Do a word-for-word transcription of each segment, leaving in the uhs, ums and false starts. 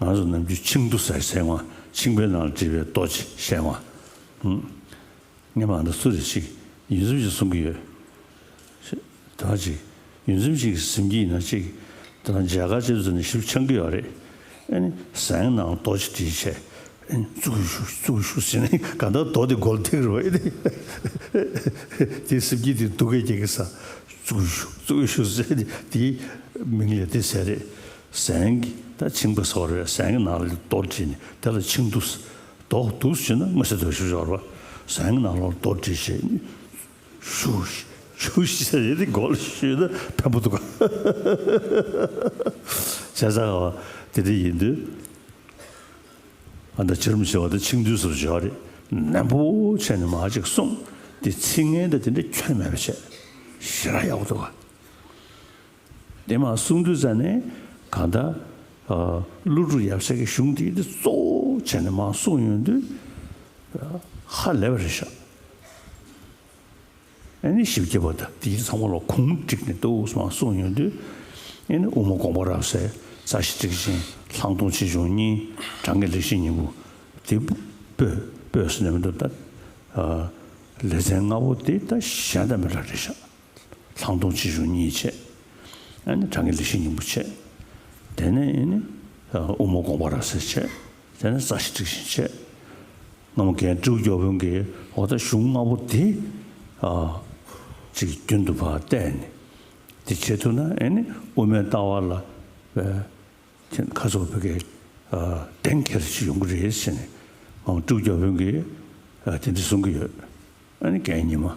ང་ཚོ་ནམ་རྒྱུན་ཆིང་དུ་ཟེར་ཟེར་བ། ཆིང་པའི་ནང་ལ་བྲིས་པའི་རྡོ་ཅིག་བཤད་བ། ཧུམ། ངས་མ་འདི་སུ་རེད་ཅིག་ཡུན་ཙམ་ཅིག་གསུང་གི་ཡོད། ད་ཅིག་ཡུན་ཙམ་ཅིག་གཟིམ་གྱི་ཡིན་ན་ཅིག་ད་མཇལ་ཁ་ཅིག་ཙམ་ནས་ཞིབ་ཆང་གི་ཡོད་རེད། ཨ་ནི་ཟངས་ནང་རྡོ་ཅིག་བྲིས་བྱས། ཨ་ནི་བཙུགས་ཤུགས་བཙུགས་ཤུགས་ཟེར་ནས་ག་ད་རྡོ་དེ་མགོ་ལ་ཐེག་རེད་བ། ཨེ་དེ་དེ་གཟིམ་གྱི་དེ་སྡུག་གི་སྐྱེ་གི་ས། བཙུགས་ཤུགས་བཙུགས་ཤུགས་ཟེར་ནས་དེའི་མིང་ལ་དེ་ཟེར་རེད། ཟངས་ཀྱི་ད་ཆིང་པ་ཟེར་བ་རེད། ཟངས་ཀྱི་ནང་ལ་རྡོ་བྲིས་ནས་དེ་ལ་ཆིང་དུ། རྡོ་དུ་ཟེར་ན་མ་ཟེར་དུ་ཞུ་ཞོར་བ། ཟངས་ཀྱི་ནང་ལ་རྡོ་བྲིས་བྱས་ནས། ཤུ་ཤུ་ཤུ་ཟེར་ཡས་དེ་མགོ་ལ་ཤུ་ན་ཕན་པོ་འདུག་ག་བྱས་ཙང་དེ་འདྲ་ཡིན་དུས། ཨ་ད་ཕྱི་རུ་ཞེས་པ་དེ་ཆིང་དུས་སུ་བརྗོད་རེད། ནན་པོ་བྱས་ནས་མར་ཅིག་གསུངས། དེ་ཚིག་ངན་དང་དེ་འདྲ་ཁྱོན་མེད་པ་བྱས། ཞེ་དྲག་ཡག་པོ་འདུག་ག་དེ་མར་གསུངས་དུས་ཙ་ནས་གང་ལྟར། ཨ། ཀླུ་སྒྲུབ་ཡབ་སྲས་ཀྱི་གཞུང་དེ་དེ་གཙོ་བོ་བྱས་ནས་མར་གསུངས་ཡོང་དུས། ཧ་ལས་པ་རེད་ཤག་ཨ་ནི་ཞིབ་རྒྱས་པ་དང་དེའི་ཚང་མ་ལ་གུང་བསྒྲིགས་ནས་ཏོག་ཙམ་གསུངས་ཡོང་དུས། ཨ་ནི་དབུ་མ་དགོངས་པ་རབ་གསལ། རྩ་ཤེ་ཊཱིཀ་ཆེན། ལྷག་མཐོང་ཆེ་ཆུང་གཉིས། གྲངས་ངེས་ལེགས་བཤད་སྙིང་པོ། དེ་སྤོས་སྤོས་ཟེར་ནས་མི་འདུག་ད། ལེ་ཚན་ལྔ་པོ་དེ་ད་གཞན་དང་མི་འདྲ་རེད་ཤག་ལྷག་མཐོང་ཆེ་ཆུང་གཉིས་བྱས། ཨ་ནི་གྲངས་ངེས་ལེགས་བཤད་སྙིང་པོ་བྱས། དེ་ནས་ཨ་ནི་དབུ་མ་དགོངས་པ་རབ་གསལ་བྱས། དེ་ནས་རྩ་ཤེ་ཊཱིཀ་ཆེན་བྱས། སྔ་མོ་རྒན་སྤྲེའུ་སྐྱབས་དཔོན་གྱིས་འོ་ད་གཞུང་ལྔ་པོ་དེ། ཨ། ཅིག་རྒྱུན་དུ་ཕར་བལྟས་ནས། དེ་བྱེད་ཐུབ་ན་ཨ་ནི་དབུ་མའི་ལྟ་བ་ལ། ཨ། ཁ་སོགས་བོད་སྐད། ཨ། གདེང་འཁེལ་ཞིག་ཡོང་གི་རེད་ཟེར་ནས། ཨ། སྤྲེའུ་སྐྱབས་དཔོན་གྱིས། ཨ། དེ་འདྲ་གསུང་གི་ཡོད། ཨ་ནི་རྒན་ཉི་མ།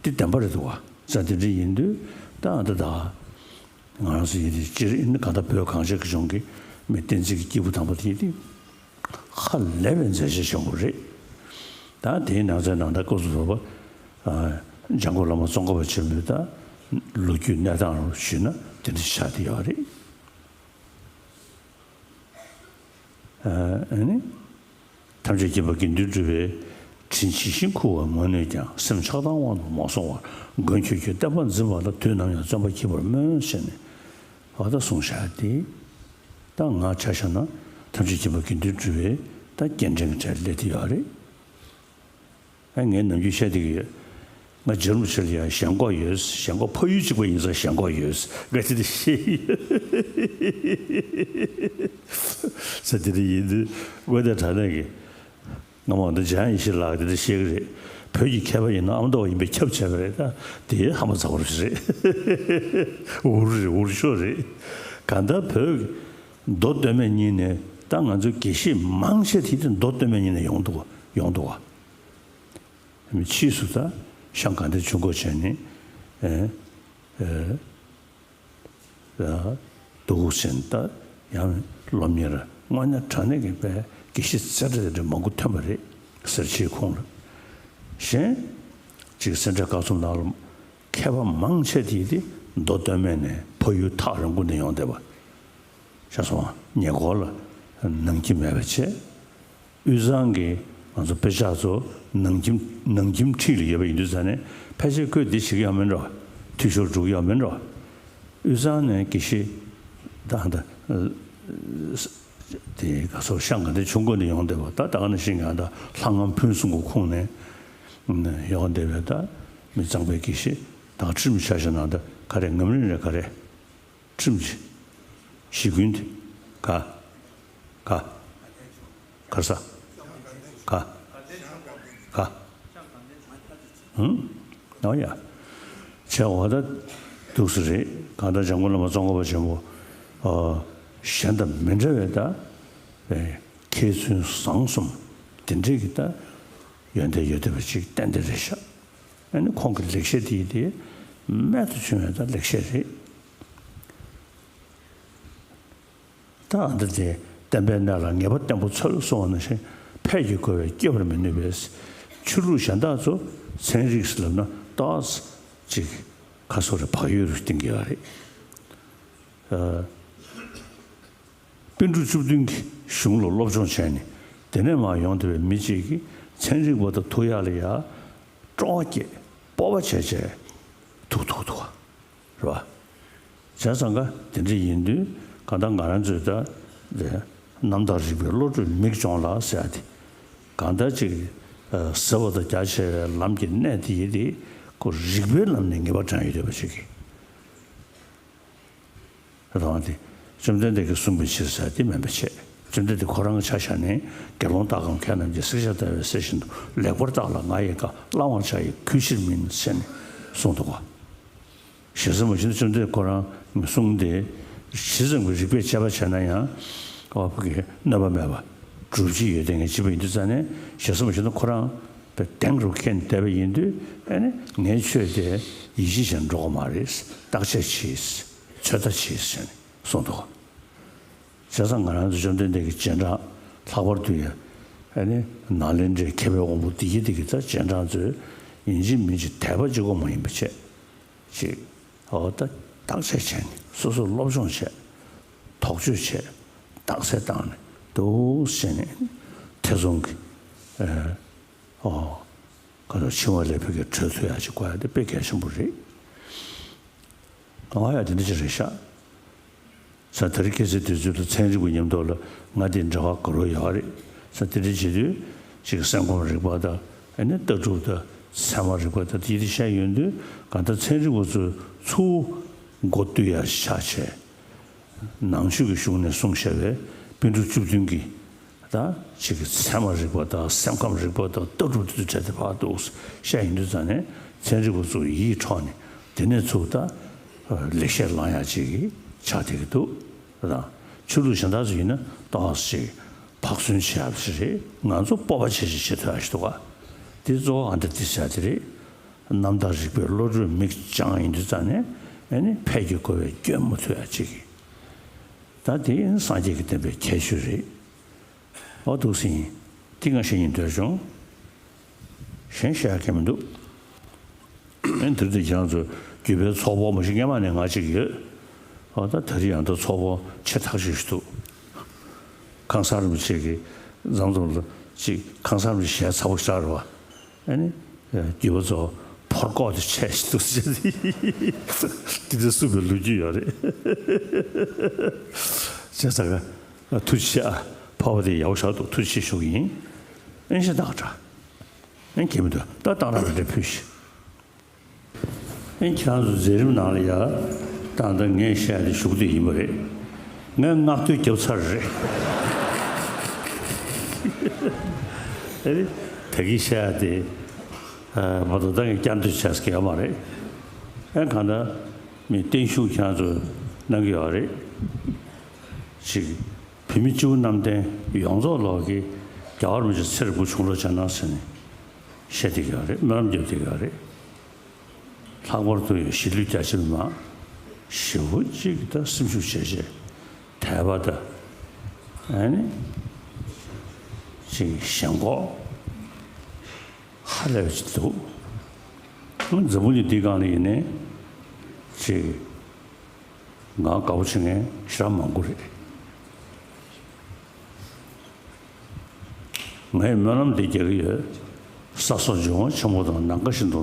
འདི་བདེན་པ་རེད་འདུག་བ། ས་དེ་འདྲ་ཡིན་དུས་ད་ཨ་ད་ད། ང་རང་ཚོ་ཡིན་དུས་སྤྱིར་ཨ་ནི་གང་ལྟར་བོད་གངས་ཅན་གྱི་ལྗོངས་ཀྱི་མི་བསྟན་འཛིན་གྱི་སྐྱེས་བུ་དམ་པ་དེ་དེ་ཧ་ལས་པའི་མཛད་རྗེས་ཆེན་པོ་རེད། ད་དེའི་ནང་ཚན་ནང་ད་སྐུ་གཟུགས་བོད་པ། ཨ། འཇམ་མགོན་བླ་མ་ཙོང་ཁ་པ་ཆེན་པོའི་ད་ལོ་རྒྱུས་གནས་སྟངས་ལ་ཞུས་ན་དེ་འདྲ་ཆགས་བསྡད་ཡོད་རེད། ཨ་ནི། ཐམས་ཅད་མཁྱེན་པ་དགེ་འདུན་གྲུབ་པའི་དྲིན་ཇི་བཞིན་འཁུར་བར་མ་ནུས་ཀྱང་། སེམས་ཆགས་སྡང་དབང་དུ་མ་སོང་བར། མགོན་ཁྱོད་ཀྱི་བསྟན་པ་འཛིན་པ་ལ། དུས་ནམ་ཡང་བརྩོན་པ་བགྱིད་པར་སྨོན་ཟེར་ནས་འོ་ད་གསུངས་བཞག་སྟེ། ད་ང་ཆ་བཞག་ན་ཐམས་ཅད་མཁྱེན་པ་དགེ་འདུན་གྲུབ་པའི་ད་སྐྱེ་ཕྲེང་གི་གྲས་སླེབས་བསྡད་ཡོད་རེད། ཨ། ངས་ནམ་རྒྱུན་བཤད་བསྡད་ཀྱི་ཡོད། ང་རྗེ་རིན་པོ་ཆེ་ལ་ཡང་ཞེན་ཁོག་ཡོད། ཞེན་ཁོག་ཕ་ཡུལ་གཅིག་པ་ཡིན་ཙང་ཞེན་ཁོག་ཡོད། ང་དེ་འདྲ་བཤད་ཀྱི་ཡོད། ས་དེ་འདྲ་ཡིན་དུས་དངོས་གནས་དྲང་གནས་ཀྱི། ང་མང་དུ་འཇང་ཡེ་ཤེས་ལགས་དེ་འདྲ་བཤད་ཀྱི་རེད། བོད་ཀྱི་མཁས་པ་ཡིན་ན་ཨ་མདོ་བ་ཡིན་པས་ཁྱབ་བྱས་པ་རེད། ད་དེ་ཧ་མ་ཚ་བ་རེད། འུར་རེད། འུར་ཤོར་རེད། གང་ལྟར་བོད་ཀྱི་མདོ་སྟོད་སྨད་གཉིས་ནས་ད་ང་ཚོའི་དགེ་བཤེས་མང་ཆེ་དེ་དེ་མདོ་སྟོད་སྨད་གཉིས་ནས་ཡོང་འདུག་ཡོང་འདུག་བ། ཕྱིས་སུ་ད་ཤང་དགའ་ལྡན་ཆོས་འཁོར་བྱས་ནས། ཨེ། ཨེ། ཨེ། རྡོ་སྐུ་ཆེན་ད་ཡང་སློབ་གཉེར་དངོས་གནས་དྲང་གནས་ཀྱི་དཔེ་དགེ་བཤེས་རྩེ་གྲས་དེ་འདྲ་མང་པོ་ཐོན་པ་རེད། སེར་བྱེས་ཁོང་ལ། གཞན་ཅིག་སེ་འབྲས་དཀར་གསུམ་ནང་ལ་མཁས་པ་མང་ཆེ་དེ་དེ་མདོ་སྟོད་སྨད་ནས་ཕ་ཡུལ་ཐག་རིང་པོ་ནས་ཡོང་བསྡད་པ། ཤ་ཚ་བ། ཉེ་འཁོར་ལ་ནང་ཁྱིམ་མེད་པ་བྱས། དབུས་གཙང་གི་ང་ཚོ་དཔེ་ཆ་ཚོ་ནང་ཁྱིམ་ནང་ཁྱིམ་འཁྲིས་ལ་ཡོད་པ་ཡིན་དུས་ཙ་ནས་ཕལ་ཆེར་ཁོས་འདི་བྱེད་ཀྱི་ཡོད་མིན་འགྲོ། འཐུས་ཤོར་འགྲོ་གི་ཡོད་མིན་འགྲོ། དབུས་གཙང་ནས་དགེ་བཤེས་ད་ད་དེ་ག་ཚོ་ཤང་དགའ་ལྡན་ཆོས་འཁོར་ནས་ཡོང་བསྡད་པ། ད་ད་ག་ནང་བཞིན་ང་ད་ལྷ་ངམ་ཕུན་སུམ་ཚོགས་ཁོངས་ནས་ཡོང་བསྡད་པའི་ད་མི་གཙང་པའི་དགེ་བཤེས་ད་ཁྲིམས་ཆ་བཞག་ན་ད་ག་རེ་ངམ་རིང་རེད་ག་རེ། ཁྲིམས་ཀྱི་གཞི་ཀུན་དེ་ག་ག་ག་ས་ག་ག་ཧུམ། ཨོ་ཡ། བྱས་འོ་ད་འདུག་སེ་རེད། གང་ལྟར་འཇམ་མགོན་བླ་མ་ཙོང་ཁ་པ་ཆེན་པོ་ཨ་གཞན་དང་མི་འདྲ་བའི་ད་མཁས་བཙུན་བཟང་གསུམ་དེ་འདྲས་ཀྱི་ད་ཡོན་ཏན་ཡོད་བསྡད་པ་ཅིག་ཏན་ཏན་རེད་ཤག་ཨ་ནི་ཁོང་གི་ལེགས་བཤད་དེ་དེ་རྨད་དུ་བྱུང་བའི་ད་ལེགས་བཤད་རེད། ད་འདི་དེ་བསྟན་པའི་གནས་ལ་ངེས་པ་བརྟན་པོ་འཚོལ་གསུངས་པ་ནང་བཞིན་ཕས་ཀྱི་རྒོལ་བས་སྐྱེ་བར་མི་ནུས་པས། ཆོས་ལུགས་གཞན་དག་ཚོ་ཚན་རིག་ཟེར་ལབ་ན་ཏོག་ཙམ་ཅིག་ཁ་སོ་རེ་བག་ཡོད་རུ་བསྟན་གྱི་ཡོད་རེད། ཨ། པཎ་གྲུབ་བཅུ་བདུན་གྱི་གཞུང་ལ་སློབ་སྦྱོང་བྱས་ནས་དེ་ནས་མར་ཡོང་བསྡད་པའི་མི་གཅིག་གིས་ཚན་རིག་པ་དང་ཐུག་ཡག་ལ་ཡ་སྤྲོ་བ་སྐྱེས་སྤོབས་པ་བྱས་བྱས་ཐུག་ཐུག་ཐུག་རེད་བ། བྱས་ཙང་ཀ་དེ་འདྲ་ཡིན་དུས་གང་ལྟར་ང་རང་ཚོས་ད་དེ་ རྣམ་དག་རིག་པའི་བློ་གྲོས་མིག་སྦྱོང་ལ་ཟེར་ཡ་དེ། གང་ལྟར་ཅིག་ཟབ་པ་དང་རྒྱ་ཆེ་བའི་ལམ་གྱི་གནད་དེ་ཡིན་ཏེ། ཁོ་རིག་པའི་ལམ་ནས་ངེས་པ་དྲངས་ཡོད་བསྡད་པ་ཞིག་གིས། རང་དེ་བཅོམ་ལྡན་འདས་ཀྱིས་གསུངས་པའི་ཕྱིར་ཟེར་དེ་མིན་པ་བྱས། བཅོམ་ལྡན་འདས་ཁོ་རང་གི་ཆ་བཞག་ནས། དགེ་སློང་དག་གམ་མཁས་རྣམས་ཀྱིས། བསྲེགས་བཅད་བརྡར་བའི་གསེར་བཞིན་དུ། ལེགས་པར་བརྟགས་ལ་ང་ཡི་བཀའ། བླང་བར་བྱ་ཡི་གུས་ཕྱིར་མིན། ཟེར་ནས་གསུངས་འདུག་ག། ཞེ་ས་མ་ཞུ་ན་བཅོམ་ལྡན་འདས་ཁོ་རང་གསུངས་ཏེ། ཇི་ཙམ་གྱི་རིགས་པས་དཔྱད་པ་བྱས་ན་ཡང་། ཨོ་ཕ་གི་གནོད་པ་མེད་པ་སྒྲུབ་ཀྱི་ཡོད་དེ་ངས་བྱས་པ་ཡིན་དུས་ཙང་ནས། ཞེ་ས་མ་ཞུ་ན་ཁོ་རང་དཔེ་གདེང་རུ་ཁེངས་བསྡད་པ་ཡིན་དུས། ཨ་ནི་ངའི་ཆོས་དེ་ཡིད་ཆེས་བྱས་འགྲོ་གི་མ་རེད། བརྟག་དཔྱད་བྱས། ཚོད་ལྟ་བྱས་ཟེར་ནས་གསུངས་འདུག། བྱས་ཙང་ང་རང་ཚོ་བཅོམ་ལྡན་འདས་ཀྱི་རྗེས་འབྲང་ལྷག་པར་དུ་ཡང་། ཨ་ནི་ནཱ་ལེནྡྲའི་མཁས་པའི་དབང་པོ་འདི་གིས་འདི་གི་ད་རྗེས་འབྲང་ཚོས་ཡིན་གཅིག་མིན་གཅིག་དད་པ་གཅིག་པོ་མ་ཡིན་པ་བྱས། ཅིག་འོ་ད་བརྟག་དཔྱད་བྱས་ནས། སོ་སོར་སློབ་སྦྱོང་བྱས། དོགས་གཅོད་བྱས། རྟགས་གསལ་བཏང་ནས་འདུག་བྱས་ནས། ཐེ་ཚོམ་གྱི་ཨ་ཨོ་ག་ཚོད་འཆིང་བ་ལས་ཕ་གི་གྲོལ་ཐུབ་ཡ་ཅིག་དགོས་ཡ་དེ་དཔེ་གལ་ཆེན་པོ་རེད། ཨོ་ཡ་དེ་འདྲ་ཅིག་རེད་ཤག། ས། དེ་རིང་ཁ་སང་དུས་ཚོད་ལ་ཚན་རིག་པ་མཉམ་དུ་ལ་ང་དེ་འབྲེལ་བ་དགའ་རབ་ཡོད་རེད། ས། དེ་འདྲ་བྱེད་དུས་ཅིག་སེམས་ཁམས་རིག་པ་དང་། ཨ་ནི་ལྟ་གྲུབ་དང་། ཚད་མ་རིག་པ་དང་། དེ་འདྲ་བཤད་ཡོང་དུས། གང་ལྟར་ཚན་རིག་པ་ཚོས་ཚུར་མགོ་བཏུད་ཡ་ཆ་བྱས། ནང་ཆོས་ཀྱི་གཞུང་ནས་གསུངས་བཞག་པའི་པཎ་གྲུབ་བཅུ་བདུན་གྱི་ད་ཅིག་གི་ཚད་མ་རིག་པ་དང་། སེམས་ཁམས་རིག་པ་དང་། ལྟ་གྲུབ་དེ་ཚོ་གྲས་དེ་ཕར་འདུག་བཤད་ཡོང་དུས་ཙང་ནས། ཚན་རིག་པ་ཚོ་ཡིད་འཕྲོག་ནས། དེ་ནས་ཚུར་ད་ལེགས་བཤད་བླང་ཡ་ཅིག་གི་ཆགས་བསྡད་ཀྱི་འདུག། ད་ཆོས་ལུགས་གཞན་དག་ཚོ་ཡིན་ན་ཏོག་ཙམ་ཅིག་བག་ཟོན་བྱེད་ཡ་ཞིག་རེད། ང་ཚོ་སྤོབས་པ་ཆེ་ཆེ་བྱེད་ཐུབ་ཡ་ཞིག་འདུག་ག། དེ་གཙོ་བོ་ཨ་འདྲ་དེ་བྱ་དེ་རེད། རྣམ་དག་རིག་པའི་བློ་གྲོས་མིག་སྦྱངས་ཡིན་དུས་ཙང་ནས། ཨ་ནི་ཕས་ཀྱི་རྒོལ་བས་སྐྱོན་མི་ཐུབ་ཡ་ཅིག་གི། ད་དེ་སངས་རྒྱས་ཀྱི་བསྟན་པའི་ཁྱད་ཆོས་རེད། ཨོ་འདུག་སེ་ཡིན། དེ་ང་བཤད་སྙིང་འདོད་བྱུང་། གཞན་བཤད་ཡ་གང་མི་འདུག། ཨེ་འདིར་དེ་ཁྱེད་རང་ཚོ་བརྒྱུད་པའི་ཚོགས་པ་མ་གཞི་སྔོན་མ་ནས་ང་གཅིག་ཡོད། ཨོ་ད་དེ་རིང་ཡང་ད་ཚོགས་པ་ཆེ་ཐག་ཆོད་ཞིག་འདུག། ཁང་གསར་རིན་པོ་ཆེ་གི་མཚམས་མཚམས་ལ་ཅིག་ཁང་གསར་རིན་པོ་ཆེ་ཞལ་ཚ་པོ་ཞིག་རེད་བ། ཨ་ནི་བརྒྱུད་པ་ཚོ་ཕོར་ཀོག་དེ་ཆད་ཞིག་འདུག་ཟེར། དེ་དེ་བསུབ་པའི་ལོ་རྒྱུས་ཡོད་རེད། བྱས་ཙང་ཀ་ཐུགས་རྗེ་ཆེ་ཨ། ཕོར་པ་དེ་ཡག་པོ་ཞིག་འདུག། ཐུགས་རྗེ་ཆེ་ཞུ་གི་ཡིན། ཨེ་ཤ་དག་དྲ། ཨེ་གལ་མི་འདུག། ད་གཏང་རག་རེ་འདྲ་ཕུལ་ཞིག། ཨེ་ཁྱེད་རང་ཚོ་མཛད་རིམ་ནང་ལ་ཡ། ད་ལྟ་ངས་བཤད་དེ་གཞུག་དེ་ཡིན་པ་རེད། ངས་བསྔགས་བསྟོད་བརྒྱབ་ཚར་རེད། ཨེ་རེད། ད་གིན་བཤད་དེ་མ་གཏོགས་ད་ངས་བསྐྱར་ཟློས་བྱས་ཀྱི་ཡོད་མ་རེད། ཨེ་གང་ལྟར་མི་བརྟན་བཞུགས་ཁྱེད་རང་ཚོ་གནང་གི་ཡོད་རེད། ཅིག། བོད་མི་སྤྱི་བོ་གནམ་བསྟན་ཡོངས་རྫོགས་ལོག་གི་རྒྱལ་བ་རིན་པོ་ཆེ་ཚེ་རིང་པོ་བྱུང་རོགས་བྱས་གནང་ཟེར་ནས་བཤད་བསྡད་ཀྱི་ཡོད་རེད། སྨོན་ལམ་རྒྱབ་བསྡད་ཀྱི་ཡོད་རེད། ལྷག་པར་དུ་ཡང་གཞིས་ལུས་རྒྱ་ཆེ་མི་མང་ཞེ་པོ་ཅིག་ད་སེམས་ཤུགས་ཆེ་ཆེ་དད་པ་དང་། ཨ་ནི་ཅིག་ཞེན་ཁོག་ཧ་ལས་པ་ཅིག་འདུག། འཛམ་བུ་གླིང་འདིའི་སྒང་ལ་ཡིན་ནའི་ཅིག་ང་དགའ་པོ་བྱེད་མཁན་ཞེ་དྲག་མང་པོ་རེད། ངས་སྨོན་ལམ་འདི་རྒྱག་གི་ཡོད། ས་སོགས་འབྱུང་བ་ཆེན་པོ་དང་། ནམ་མཁའ་བཞིན་དུ་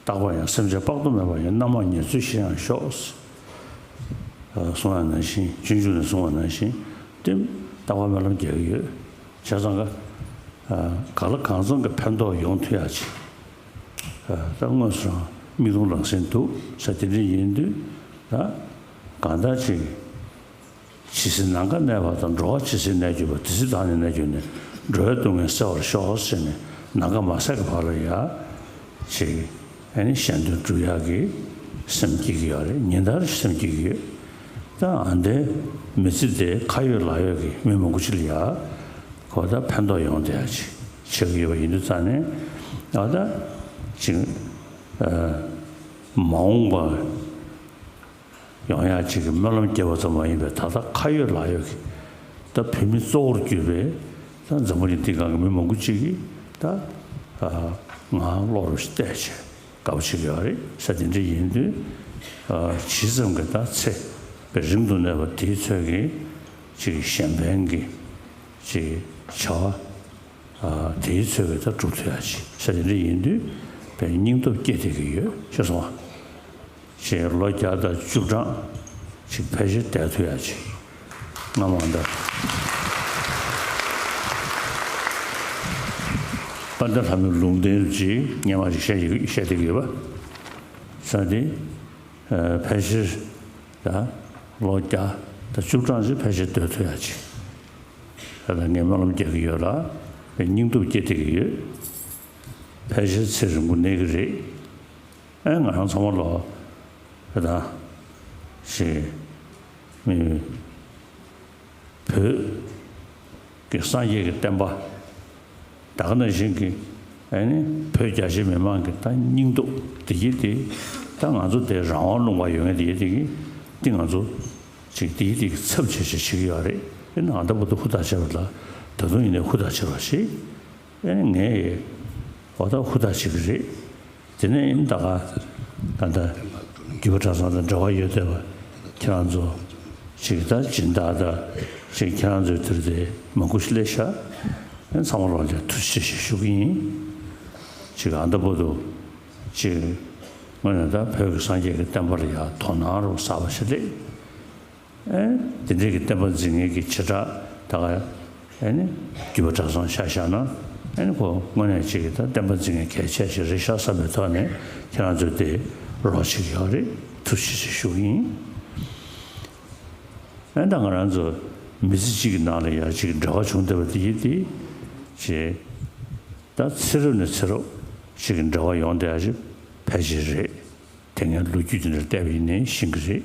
རྟག་པར་ཡང་། སེམས་ཅན་དཔག་ཏུ་མེད་པ་ཡི། རྣམ་མང་ཉེར་འཚོའི་གཞི་ཡང་ཤོག། གསུང་བ་ནང་བཞིན། སྤྱོད་འཇུག་ནས་གསུང་བ་ནང་བཞིན་དེ་རྟག་པར་སྨོན་ལམ་རྒྱག་གི་ཡོད། བྱས་ཙང་ཀ་གང་ལ་གང་འཚམ་གྱི་ཕན་ཐོགས་ཡོང་ཐུབ་ཡ་ཅིག། ད་དངོས་སུ་རང་མིག་མཐོང་ལག་ཟིན་འདུག་ཟེར། དེ་འདྲ་ཡིན་དུས་ད་གང་ལྟར་ཅིག། ཇི་སྲིད་ནམ་མཁའ་གནས་པ་དང་། འགྲོ་བ་ཇི་སྲིད་གནས་གྱུར་པ། དེ་སྲིད་བདག་ནི་གནས་གྱུར་ནས། འགྲོ་བའི་སྡུག་བསྔལ་སེལ་བར་ཤོག་ཟེར་ནས། ནམ་མཁའ་མ་ཟད་ཀྱི་བར་ལ་ཡ་ཅིག་ཨ་ནི་གཞན་དོན་སྒྲུབ་ཡག་གི་སེམས་སྐྱེ་གི་ཡོད་རེད། ཉིན་ལྟར་སེམས་སྐྱེ་གི་ཡོད། ད་ཨ་འདྲའི་མི་ཚེ་འདི་ཁ་ཡོད་ལག་ཡོད་ཀྱི་མི་མང་པོ་ཅིག་ལ་ཡ་གོ་ད་ཕན་ཐོགས་ཡོང་བསྡད་ཡ་ཅིག་བྱེད་ཀྱི་ཡོད་པ་ཡིན་དུས་ཙང་ནས། ཨ་ད་ཅིག་ཨ་མ་འོངས་པ་ཡོང་ཡག་ཅིག་གི་སྨོན་ལམ་རྒྱབ་པ་ཙམ་མ་ཡིན་པའི། ད་ལྟ་ཁ་ཡོད་ལག་ཡོད་ཀྱི་ད་བོད་མི་གཙོ་བོར་གྱུར་པའི་ད་འཛམ་བུ་གླིང་འདིའི་སྒང་གི་མི་མང་པོ་ཅིག་གིས་ད་ང་བློ་རུ་བལྟས་བྱས་དགའ་པོ་བྱེད་ཀྱི་ཡོད་རེད་ཟེར། དེ་འདྲ་ཡིན་དུས་ཇི་ཙམ་གྱི་ད་ཚེ་རིང་དུ་གནས་པ་དེའི་ཚོད་ཀྱི་ཅིག་གཞན་ཕན་གྱི་ཅིག་བྱ་བ། ཨ་དེའི་ཚོད་ཀྱི་ད་སྒྲུབ་ཐུབ་ཡ་ཅིག་ཟེར། དེ་འདྲ་ཡིན་དུས་དཔེ་སྙིང་སྟོབས་སྐྱེ་བསྡད་ཀྱི་ཡོད། ཤེས་སོང་ང་། ཅིག་ལོ་བརྒྱ་དང་བཅུ་གྲངས་ཅིག་ཕལ་ཆེར་བསྡད་ཐུབ་ཡ་ཅིག་སྔ་མ་འདྲ། དཔལ་ལྡན་ལྷ་མོའི་ལུང་བསྟན་ཅིག་སྔོན་མ་ཅིག་བཤད་ཀྱི་བཤད་བསྡད་ཀྱི་ཡོད་པ། ས་དེ་ཕལ་ཆེར་ད་ལོ་བརྒྱ་དང་བཅུ་གྲངས་ཅིག་ཕལ་ཆེར་སྡོད་ཐུབ་ཡ་ཅིག་ད་ལྟ་ངས་སྨོན་ལམ་རྒྱག་གི་ཡོད་ལ། སྙིང་སྟོབས་སྐྱེ་བསྡད་ཀྱི་ཡོད། ཕལ་ཆེར་ཚེ་རིང་པོ་གནས་ཀྱི་རེད། ཨེ་ང་རང་ཚང་མ་ལོ་ད་ཞེས་མི་བོད་ཀྱི་སངས་རྒྱས་ཀྱི་བསྟན་པ་ད་ག་ནང་བཞིན་གྱི་ཨེ་ནི་བོད་རྒྱ་ཆེ་མི་མང་གི་ད་སྙིང་སྟོབས་དེ་ཡིན་ཏེ། ད་ང་ཚོ་དེ་རང་དབང་ལུང་པ་ཡོད་མཁན་དེ་ཡིན་ཏེ་གི་དེ་ང་ཚོ་ཅིག་དེ་ཡིན་ཏེ་གི་ཚབ་བྱེད་བྱེད་བྱེད་ཀྱི་ཡོད་རེད། ཨེ་ནི་ཨ་ད་བར་དུ་ཧུར་ཐག་བྱས་པ་ལ་ད་དུང་ཡིན་ནའི་ཧུར་ཐག་བྱེད་རོགས་ཞེས། ཨེ་ནི་ངས་འོ་ད་ཧུར་ཐག་བྱེད་ཀྱི་རེད། དེ་ནས་ཨེ་ནི་ད་ག་ད་ལྟ་རྒྱུད་པ་གྲྭ་ཚང་དང་འབྲེལ་བ་ཡོད་བསྡད་པ་ཁྱེད་རང་ཚོ་ཅིག་ད་སྦྱིན་བདག་དང་ཅིག་ཁྱེད་རང་ཚོའི་དུར་དེ་མང་པོ་ཞིག་སླེབས་ཤག་ཨེ་ཚང་མ་ལོག་ལ་ཐུགས་རྗེ་ཆེ་ཞེས་ཞུ་གི་ཡིན། ཅིག་ཨ་ད་བར་དུ་ཅིག་དངོས་གནས་ད་བོད་ཀྱི་སངས་རྒྱས་ཀྱི་བསྟན་པ་ལ་ཡང་དོ་སྣང་རུ་གསར་པ་ཞིག་སླེབས། ཨེ་དེ་འདྲའི་གི་བསྟན་པ་འཛིན་མཁན་གྱི་བྱེ་བྲག་ད་ག་ཨེ་ནི་རྒྱུད་པ་གྲྭ་ཚང་ཆ་བཞག་ན་ཨེ་ནི་ཁོ་དངོས་གནས་ཅིག་གི་ད་བསྟན་པ་འཛིན་མཁན་གལ་ཆེ་ཞིག་རེད་ཤག་བསམ་པའི་ཐོག་ནས་ཁྱེད་རང་ཚོས་དེ་རོགས་བྱེད་ཀྱི་ཡོད་རེད། ཐུགས་རྗེ་ཆེ་ཞུ་གི་ཡིན། ཨེ་ད་ང་རང་ཚོ་མི་ཚེ་གཅིག་གི་ནང་ལ་ཡང་ཅིག་འབྲེལ་བ་བྱུང་བསྡད་པ་དེ་ཡིན་ཏེ། ཅེས་ད་ཚེ་རབས་ནས་ཚེ་རབས་ཅིག་གི་འབྲེལ་བ་ཡོང་བསྡད་ཡ་ཅིག་ཕལ་ཆེར་རེད། དེ་སྔའི་ལོ་རྒྱུས་དེ་འདྲ་བལྟས་པ་ཡིན་ནའི་ཤེས་ཀྱི་རེད།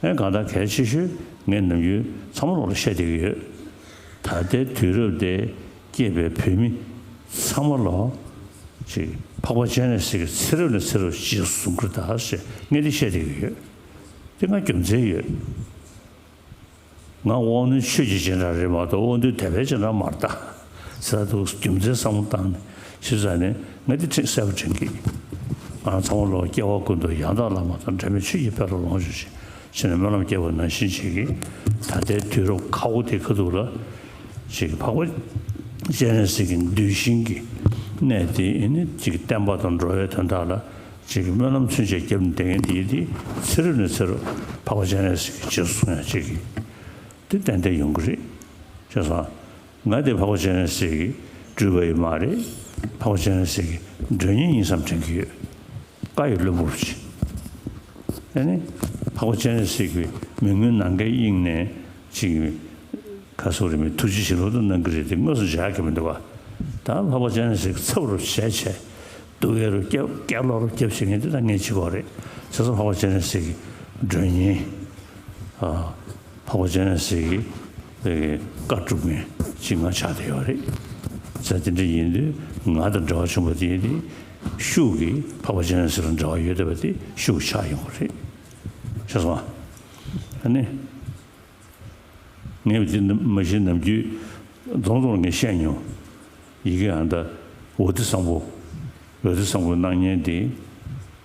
ཨེ་གང་ལྟར་གལ་ཆེ་ཤོས་ངས་ནམ་རྒྱུན་ཚང་མ་ལོག་ལ་བཤད་བསྡད་ཀྱི་ཡོད། ད་ལྟའི་དུས་རབས་དེ་སྐྱེས་པའི་བོད་མི་ཚང་མ་ལོག་ཅིག་འཕགས་པ་སྤྱན་རས་གཟིགས་ཀྱི་ཚེ་རབས་ནས་ཚེ་རབས་རྗེས་སུ་བཟུང་གི་རེད་ད་ཞེས་ངས་འདི་བཤད་བསྡད་ཀྱི་ཡོད། དེ་ང་རྒྱུ་མཚན་ཡོད། ང་དབང་རྣོན་ཆོས་ཀྱི་སྤྱན་རས་རེད་མ་གཏོགས་དབང་རྟུལ་དད་པའི་སྤྱན་རས་མ་རེད་ད། ཟེར་འདུག་རྒྱུ་མཚན་བསམ་བློ་བཏང་ནས་ཞིབ་ཚགས་ནས་ང་འདི་དྲན་གསལ་པོ་དྲན་གི། ང་ཚང་མ་ལོག་སྐྱེ་བ་ཀུན་ཏུ་ཡང་དག་བླ་མ་དང་འབྲལ་མེད་ཆོས་ཀྱི་དཔལ་ལ་ལོངས་སྤྱོད་ཅིང་ཞེས་ནས་སྨོན་ལམ་བརྒྱབ་པ་ནང་བཞིན་བྱེད་ཀྱི། ད་ལྟའི་དུས་རབས་ཁག་པོ་དེ་ཁ་ཐུག་ལ་ཅིག་འཕགས་པ་སྤྱན་རས་གཟིགས་ཀྱི་གདུལ་ཞིང་གི་གནས་དེ་ཨེ་ནི་ཅིག་བསྟན་པ་དང་འགྲོ་བའི་དོན་དག་ལ་ཅིག་སྨོན་ལམ་ཚུན་ཆད་བརྒྱབ་ནས་བསྡད་མཁན་དེ་ཡིན་དེ་ཚེ་རབས་ནས་ཚེ་རབས་འཕགས་པ་སྤྱན་རས་གཟིགས་ཀྱི་རྗེས་སུ་བཟུང་ཡ་ཅིག་གི་དེ་ཏན་ཏན་ཡོང་གི་རེད། བྱས་ཙང་ང་དེ་འཕགས་པ་སྤྱན་རས་གཟིགས་ཀྱི་སྤྲུལ་པ་ཡིན་མ་རེད། འཕགས་པ་སྤྱན་རས་གཟིགས་ཀྱི་མགྲོན་གཉེར་ཡིན་བསམ་དྲན་གྱི་ཡོད། བཀའ་ཡི་བློན་པོ་རུ་ཆེ། ཨ་ནི་འཕགས་པ་སྤྱན་རས་གཟིགས་ཀྱི་མི་མངོན་ནམ་མཁའི་དབྱིངས་ནས་ཅིག་ཁ་སོ་རི་མི་ཐུགས་རྗེ་ཆེ་ལོ་ཏོ་གནང་གི་རེད་དེ་དངོས་སུ་མཇལ་གི་མི་འདུག་བ། ད་འཕགས་པ་སྤྱན་རས་གཟིགས་ཚབ་རུ་བྱས་བྱས་སྡུག་ཡ་རུ་སྐྱབས་སྐྱབས་ལོ་རུ་སྐྱབས་བྱེད་མཁན་དེ་ད་ངས་བྱེད་དགོས་རེད། བྱས་ཙང་འཕགས་པ་སྤྱན་རས་གཟིགས་ཀྱི་མགྲོན་གཉེར། ཨ། འཕགས་པ་སྤྱན་རས་གཟིགས་ཀྱི་བཀའ་སྒྲུབ་མཁན་ཅིག་ང་ཆགས་བསྡད་ཡོད་རེད། བྱས་དེ་འདྲ་ཡིན་དུས་ང་དང་འབྲེལ་བ་བྱུང་བ་དེ་ཡིན་དུས་ཤུགས་ཀྱིས་འཕགས་པ་སྤྱན་རས་གཟིགས་དང་འབྲེལ་བ་ཡོད་བསྡད་པ་དེ་ཤུགས་ཆགས་ཡོང་གི་རེད། ཤེས་སོང་ཨ། ཨ་ནི། ངས་འདི་མ་གཞི་ནམ་རྒྱུན་རྫོང་རྫོང་ངས་བཤད་མྱོང་། ཡི་གེ་ཨ་མདའ་འོ་ཏི་བཟང་པོ། འོ་ཏི་བཟང་པོའི་སྣང་བརྙན་འདི་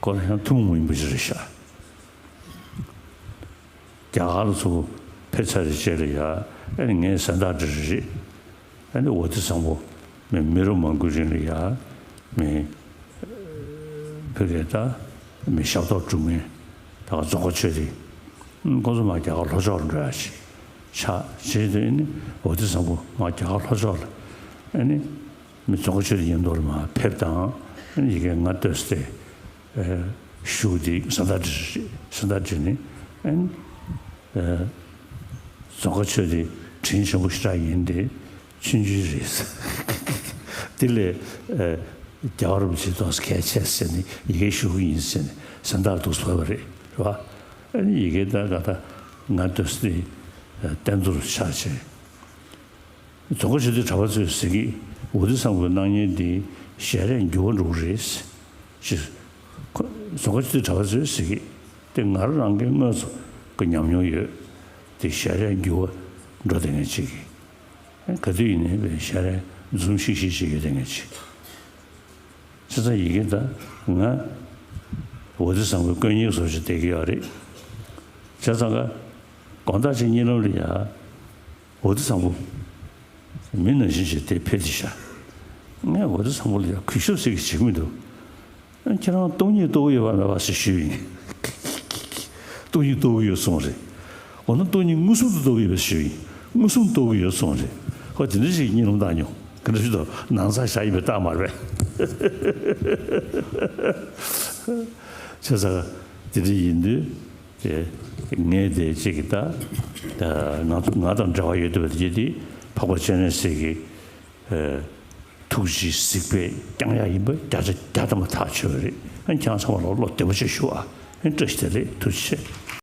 ཁོ་རང་ཡང་ཐུན་མོང་མ་ཡིན་པ་ཞིག་རེད་ཤག་རྒྱ་གར་ལ་ཚུར་ཕེབས་ཚར་རེད་བྱས་ལ་ཡ་ཨ་ནི་ངས་གཟེངས་རྟགས་འདྲི་རེད། ཨ་ནི་འོ་ཏི་བཟང་པོ་མི་མི་རབས་མང་པོའི་རིང་ལ་ཡ་མི་ཕ་གིར་ད་མི་ཞབས་ཏོག་སྒྲུབ་མཁན་ད་ག་རྫོང་དཀར་ཆོས་སྡེ། ཁོ་ཚོ་མར་རྒྱ་གར་ལྷོ་ཕྱོགས་ལ་འགྲོ་ཡ་ཞིག་ཆགས་བྱས་དུས་ཨ་ནི་འོ་ཏི་བཟང་པོ་མར་རྒྱ་གར་ལྷོ་ཕྱོགས་ལ་ཨ་ནི་མི་རྫོང་དཀར་ཆོས་སྡེ་མཉམ་དུ་ལ་མར་ཕེབས་དང་ཨ་ནི་ཡི་གེ་ང་བཏོན་སྟེ་ཞུ་དེ་གཟེངས་རྟགས་འདྲི་རེད། གཟེངས་རྟགས་འདྲི་ནི་ཨ་ནི། རྫོང་དཀར་ཆོས་སྡེ་དྲིན་ཆེན་པོ་ཞེ་དྲག་ཡིན་ཏེ་ཆུང་ཆུང་རེད། དེ་ལས་རྒྱལ་བ་རིན་པོ་ཆེ་ཏོག་ཙམ་གལ་ཆེ་ཟེར་ནས་ཡི་གེ་ཞུ་གི་ཡིན་ཟེར་ནས་གཟེངས་རྟགས་འདུག་སེ་ཕུལ་བ་རེད། རེད་བ། ཨ་ནི་ཡི་གེ་ད་ག་ད་ང་ཏོག་ཙམ་བསྟན་རྫོང་རུ་ཆགས་བྱས། རྫོང་དཀར་ཆོས་སྡེ་གྲྭ་པ་ཚོས་ཟེར་གི་འོ་ཏི་བཟང་པོའི་སྣང་བརྙན་འདི་ཞལ་རས་འགྱུར་བ་འགྲོ་གི་རེད་ཅེས། རྫོང་དཀར་ཆོས་སྡེ་གྲྭ་པ་ཚོས་ཟེར་གི་དེ་ང་རང་རང་གི་དངོས་སུ་གི་ཉམས་མྱོང་ཡོད། དེ་ཞལ་རས་འགྱུར་བ་འགྲོ་བསྡད་མཁན་ཅིག་གི་ག་དུས་ཡིན་ནའི་ཞལ་རས་འཛུམ་ཤིག་ཤིག་ཅིག་ཡོད་བསྡད་མཁན་ཅིག་བྱས་ཙང་ཡི་གེ་ད་ང་འོ་ཏི་བཟང་པོའི་དཀོན་གཉེར་བཟོ་ཅིག་བསྡད་ཀྱི་ཡོད་རེད། བྱས་ཙང་ཀ་དགོང་དག་ཅིག་གཉིད་ལམ་ལ་ཡ། འོ་ཏི་བཟང་པོ། མི་ནང་བཞིན་བྱས་དེ་ཕེབས་ཏེ་ཤག་ངས་འོ་ཏི་བཟང་པོ་ལ་ཡང་གུས་ཞབས་ཟེར་གི་བྱེད་ཀྱི་མི་འདུག་ཁྱེད་རང་སྟོང་ཉིད་རྟོགས་ཀྱི་ཡོད་པ་མེད་པ་ཞེས་ཞུས་ཡིན། སྟོང་ཉིད་རྟོགས་ཀྱི་ཡོད་གསུངས་རེད། འོ་ན་སྟོང་ཉིད་མངོན་སུམ་དུ་རྟོགས་ཀྱི་ཡོད་པ་ཞུས་ཡིན། མངོན་སུམ་རྟོགས་ཀྱི་ཡོད་གསུངས་རེད། ཧོ་དེ་འདྲ་ཞིག་གཉིད་ལམ་བཏང་མྱོང་། ག་འདྲ་ཞིག་དང་ནང་ཚགས་བཞག་ཡིན་པའི་རྟགས་མ་རེད་པས། བྱས་ཙང་དེ་འདྲ་ཡིན་དུས་དེ་ངས་དེ་གཅིག་གི་ད་ང་ང་དང་འབྲེལ་བ་ཡོད་བསྡད་པ་དེ་གཅིག་དེ་འཕགས་པ་སྤྱན་རས་གཟིགས་ཀྱི་ཐུགས་རྗེའི་གཟིགས་པས་བསྐྱངས་ཡག་ཡིན་པ་བརྒྱ་ཆ་བརྒྱ་ཐམ་པ་ཐག་ཆོད་པ་རེད། ཨ་ཁྱེད་རང་ཚང་མ་ལ་བློ་བདེ་པོ་ཅིག་ཞུ་ཨ། ཨ་བཀྲ་ཤིས་བདེ་ལེགས། ཐུགས་རྗེ་ཆེ།